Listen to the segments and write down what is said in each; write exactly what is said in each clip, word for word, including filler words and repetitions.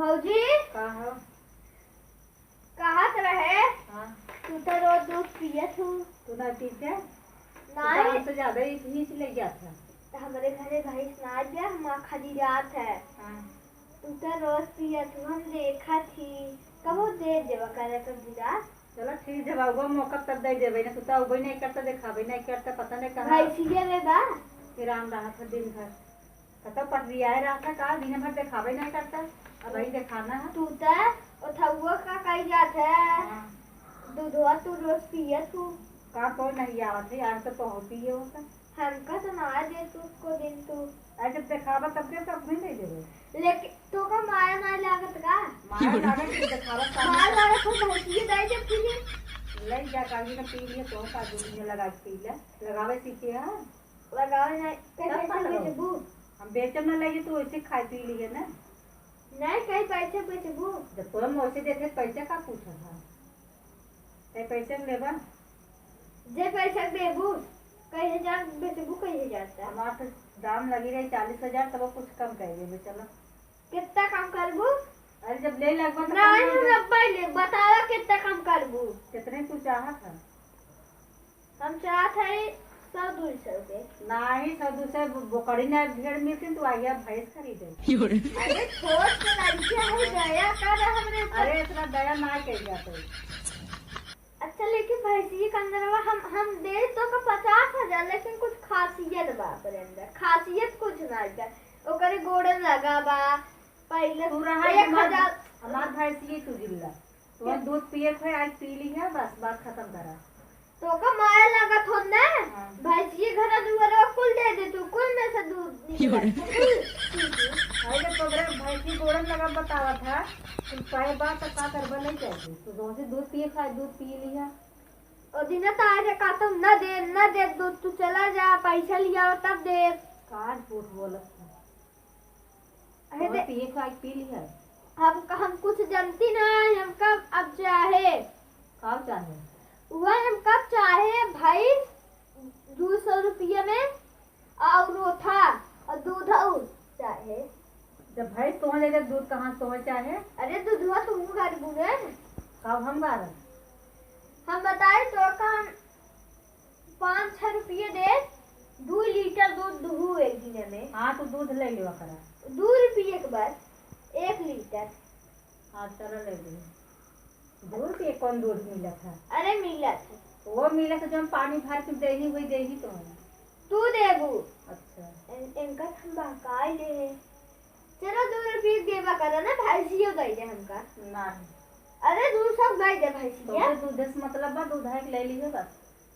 भौजी, का हो? कहत रहे, हाँ। तू तो रोज दूध पियत हू। तू ना पीते? तू तो नहीं। हमसे ज्यादा ही खींच ले गया था। तो हमरे घरे भैंस ना आइबे, हम खाली रात है। हाँ। तू तो रोज पियत हू, हम देखत ही। कबो दे देवा करे तो बुरा। चलो ठीक, जब आउबो मौका तब दे देबे ना। तू तो आउबे नहीं करता, देखाबे नहीं करता, पता नहीं कहाँ। भैंसिया में बा। फिर आम रहा था दिन भर। कतौ पटरियाए रहत ह का, दिन भर देखाबे नाहीं करत ह, अबहीं देखाना ह। तू त ओठउआ का कही जात ह? हाँ। दूधवा तू रोज पियत हू। का तो नहीं आवत है यार, तो तोहू पिए हो का? हमका तो ना दे तू को दिन तू। अरे जब देखाबा तब दे, तब नहीं दे देबे। लेकिन तोका माया ना लागत का? माया लागत है, देखाबा तब माया ना। लागत हो, भैंसिया दे दे पी ले। ले जा, काली ना पी लिए, तो का दूध में लगा के पी ले। लगावे सीखे है। लगावे ना, तब पैसा का से लगावे? बेचबू? हम बेचब ना लगे, तू वैसे खाए पी लिए ना। नहीं, कहीं पैसा बेचबू? जब तोरा मोसे देते, पैसा का पूछत ह? ते पैसा लेबा? जे पैसा देबू, कई हजार बेचबू, कई हजार तक। हमार तो दाम लगी रही चालीस हजार, तब कुछ कम कर देबे, चलो। कितना कम करबू? अरे जब ले लगबा तो नहीं, कम हम कर दे। अब पहले बतावा कितना कम करबू। कितने तू चाहत ह? हम चाहत हई सौ दू सौ के। नाही, सौ दू सौ बोकरी ना ढेर मिलती, तू आइया भैंस खरीदे। अरे छोट के लड़किया है, दया कर हमरे ऊपर। अरे इतना दया ना कइल जात है। अच्छा, लेकिन भैंसिया के अंदरवा हम, हम दे तो का पचास हजार, लेकिन कुछ खासियत बा ओकरे अंदर, खासियत कुछ ना है। ओकरे गोड़न लगा बा, पहले तू रहा एक हजार। हमार भैंसिया तू जिल्ला। तोहर दूध पिए के होए, आज पी लिहा, बस बात खतम करा। तोका माया लागत हो ना? हाँ। भैंसिए घर दुआरे कुल दे दे तू, कुल में से दूध निकलत हो, कुल पी तू। अरे जब तोहरे भैंसी गोड़न लगा बतावत ह, तू पाए बात त का करबा नहीं चाहिए। तू जौन से दूध पिए खाए, दूध पी लिहा। ओ दिना तारे का तुम न दे, न दे दूध, तू चला जा, पैसा लिया तब दे। का झूठ बोलत है? अरे और दे- पिए खाए पी लिया। हम, हम कुछ जानती ना, हमका अब चाहे। का चाहे? वह हमका चाहे भाई दो सौ रुपया में और रोथा और दूध और चाहे। जब भैंस तोहर ले जाए, दूध कहाँ से तोहर चाहे? अरे दूधवा तुम गाड़ी बुने। कब हम गाड़ब? हम बताए तो का हम पाँच छः रुपये दे, दो लीटर दूध दुहू एक दिन में। हाँ, तो दूध ले लेवा करा। दो रुपये के बाद एक लीटर। हाँ, चलो ले ले। दो रुपये कौन दूध मिलत है? अरे मिलत है। वो मिलत है, जो हम पानी भर के देही, वही देही तो है। तू देबू। अच्छा। इन-, इनका हम बहकाए ले हैं। चलो, दो रुपये देबा करा ना, भैंसियो दे दे हमका। नहीं। अरे, दो सौ दे दे भैंसिया। तो दूध से मतलब बा, दूध है कि ले लियो बस।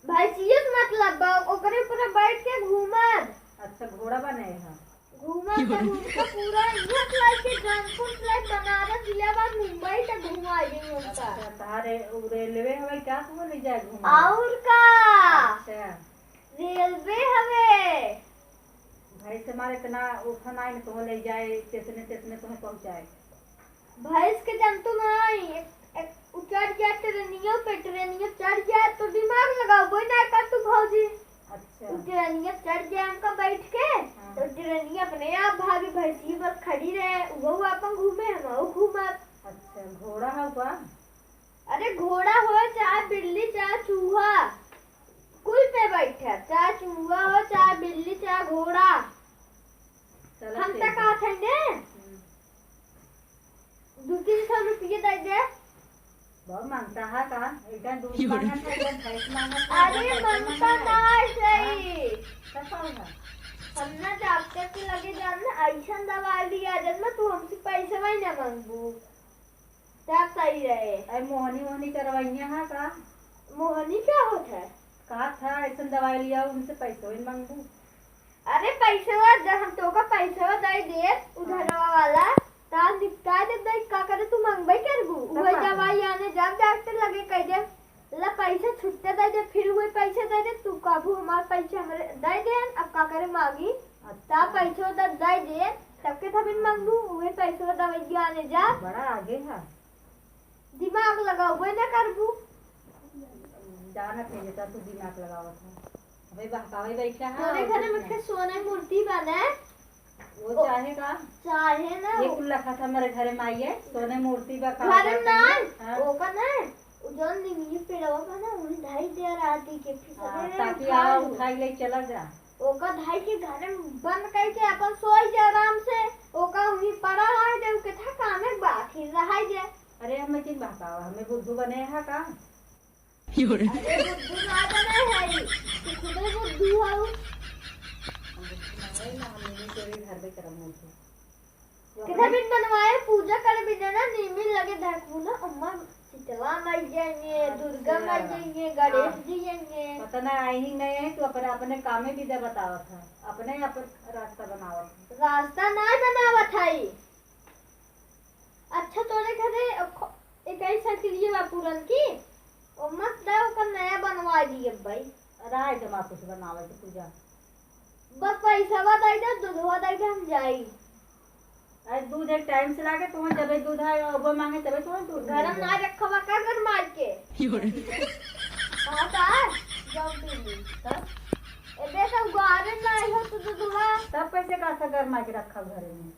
भैंसियो से मतलब बा, ओकरे ऊपर बैठ के घूमब। अच्छा, घोड़ा बने है। घूमब तो उनका पूरा इहाँ से लेके जौनपुर से लेके बनारस, इलाहाबाद, मुंबई तक घुमा देंगे उनका। अच्छा, तारे उ रेलवे हवाई क्या को ले जाए घुमा? और का? अच्छा। रेलवे हवे। भैंस हमारे इतना उठा ना, इनको ले जाए, तेतने, तेतने तुम्हें पहुँचाए। भैंस के जंतु नहीं, एक, एक, उ चढ़ गया ट्रेनियों पे, ट्रेनियों चढ़ गया तो दिमाग लगाओ, वही ना कर तू भौजी। अच्छा। उ ट्रेनियों चढ़ गया हमका बैठ के, हाँ। तो ट्रेनिया अपने आप भागी, भैंसिया बस खड़ी रहे, वो अपन घूमे, हम घूमब। अच्छा, घोड़ा है का? अरे घोड़ा हो, चाहे बिल्ली, चाहे चूहा, कुल पे बैठे, चाहे चूहा हो, चाहे बिल्ली, चाहे घोड़ा। चलो हम ठीक तो है। कहा थे ने, हम्म। दो तीन सौ रुपये दे दे। बहुत मांगता है का? एकदम दूध मांगत है, एकदम भैंस मांगत है, अरे एकदम पैसा मंगता मांगत है। ना है सही। हाँ, सब पाऊंगा। हम ना डॉक्टर के लगे जान ना, ऐसा दवाई लिया जब ना तू हमसे पैसा वही ना मांगबू। तब सही रहे। अरे मोहनी, मोहनी करवाइया है का? मोहनी क्या होता है? कहा था ऐसा दवाई लिया, उनसे पैसा ही मांगू। अरे पैसा जब हम तोका पैसा दे दे उधरवा वाला, तब निपटा दे, दे का करे तू मांगबे करबू? तब वही मांगू। दवाई आने जब डॉक्टर लगे कह दे, ला पैसा छुट्टा दे दे, फिर वही पैसा दे दे, तू काबू हमार पैसा हमरे दे दे, अब का करे मांगी? अच्छा। ता पैसो द-, दे दे, तब के थबिन मांगू, उहे पैसो दवाई आने जा। बड़ा आगे है। दिमाग लगाओ, वही ना करबू। जानत है, ये तो तू दिमाग लगावत है। अबे बहकावे बैठा है, तोरे और घर कुछ में नहीं। के सोने मूर्ति बने। वो ओ, चाहे का? चाहे ना, ये वो कुल रखा था हमारे घरे माई है, सोने मूर्ति बा का घरे बाटे? ना, हाँ। ओका ना, वो जौन नीमिये पेड़वा बा ना, उन्हें धई दे राती के, फिर हाँ, सवेरे ताकि उठा आ ली। उठाई ले चला जा। ओका धई के घरे में बंद करके अपन सोई जा आराम से, ओका उन्हीं पड़ा रह दे, ओके था कामे बाकी रहाई दे। अरे हमें किन बहकावा, हमें बुद्धू बने है का? अरे बुद्धू ना बने है, तू खुदे बुद्धू हऊ। हम बुद्धू ना है ना, हम इन्हीं के भी घर में करम होते। कितना बिन बनवाए, पूजा करे बिना ना नीमी लगे धरकू ना, अम्मा शीतला माई जाइए, अच्छा। दुर्गा माई जाइए, गणेश हाँ। जी जाइए। पता ना आई ही नहीं है, तू अपने, अपने कामे भी दे बतावत है, अपने अपन रास्ता बनावत है। रास्ता ना बनावत है। अच्छा तोरे घरे ख-, एक ही साइकिलिया बा पुरन की, ओ मत दे, ओकर नया बनवा दिए भाई। राय जमा कुछ बनावे के पूजा। बस पैसा दे दे, दूधवा दे दे, हम जाई। अरे दूध एक टाइम से लागे, तुम्हें जबे दूध आए, अब मांगे तबे तुम्हें दूध घर में मिले। ना रखवा का घर मार के। योरे। कहा था, जब पी ली। तब? ए, देखो, गारे ना आए हो तो दूधवा। तब कैसे का सा घर मार के रखा घर में?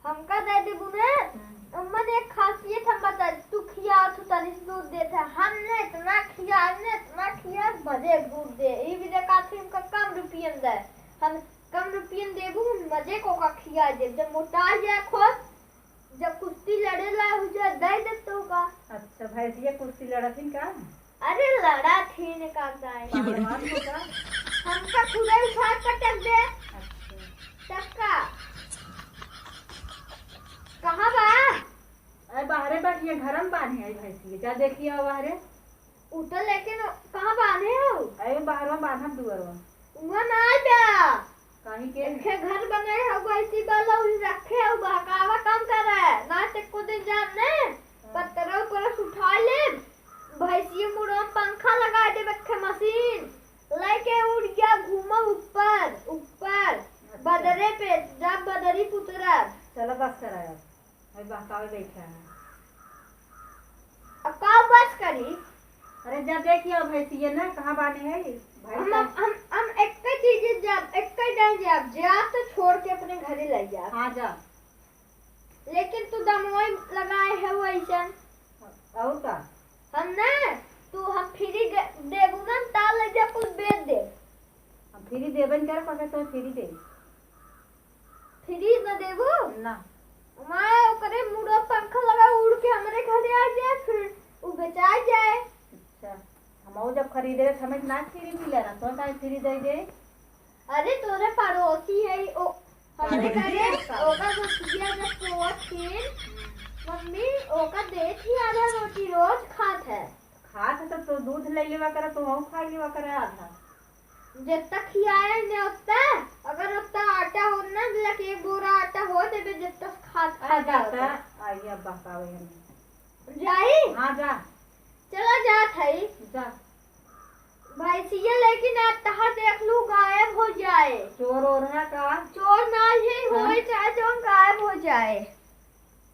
हमका दे देबू ने? हम्म। अम्मा ने एक खासियत हम बता, तू खिया, तू तनी से दूध देत है। हम ने इतना खिया, ने इतना खिया, मजे दूध दे। ई भी देखा थी हमका कम रुपयन दे। हम कम रुपयन देबू, मजे को का खिया दे। जब मोटा जाए खुद, जब कुश्ती लड़े ला हो जाए, दे दे तो का। अच्छा, भैंसिया कुश्ती लड़त ही का? अरे लड़ा थी ने का दाई। पहलवान हो का? हमका खुदे उठा के पटक दे। अच्छा। टक्का। कहाँ बा? अरे बाहरे बा, ये घर में बांधे है भैंसी के। जा देखिए बाहरे। उ तो लेकिन कहाँ बांधे हो? अरे बाहर में बांधब दुआर में। उहाँ ना आइबा। काहे के? एक ठे घर बनाए हो, भैंसी वाला उही रखे हो, बहकावा कम करे। ना ते को दिन जान ने, हाँ। पत्थर ऊपर से उठा ले, भैंसी मुड़ो में पंखा लगा दे, रखे मशीन। लेके उड़ गया, घूमो ऊपर, ऊपर, अच्छा। बदरे पे, जब बदरी पुतरा। चलो बस कराया। भाई बहकावे बैठा है। अब का बस करी? अरे जा देखिए अब भैंसिया ना कहाँ बाने है भाई हम, साहब। हम, हम एक चीज जब, एक टाइम जब जा तो छोड़ के अपने घरे ले जा। हाँ जा। लेकिन तू दमोई लगाए है वो ऐसन। और का? हम ना, तू हम फ्री दे-, देबू ना, ताल ले जा, कुल बेच दे। हम फ्री देबे न करे, पके तो फ्री दे। फ्री न देबू? ना। माँ, ओकरे मुड़ो पंखा लगा, उड़ के हमरे घरे आ जाए, फिर उ बेचा जाए। अच्छा, हम जब खरीदे रहे, हमें ना फ्री मिले ना, तो काहे फ्री दे दे? अरे, तोरे पड़ोसी है, ओ, हमरे घरे, ओकर ससुरिया जब सोवत थीन, मम्मी, ओकर देत ही आधा रोटी रोज खात है। खात है तो, तो दूध ले लेवा करे, तो हम खा लेवा करे आधा। जब तक खियाए ने ओत्ता, अगर ओत्ता आटा हो ना, मिला के एक बोरा आटा हो देबे, जब तक खात, आ खात जाता, होता। आई अब बहकावे हमें। जाई? हाँ, जा। चला जात हई। जा। भैंसिया लेकिन आज तहार देख लू, गायब हो जाए। चोर ओर है का? चोर ना ही हाँ। होए, चाहे जौन गायब हो जाए।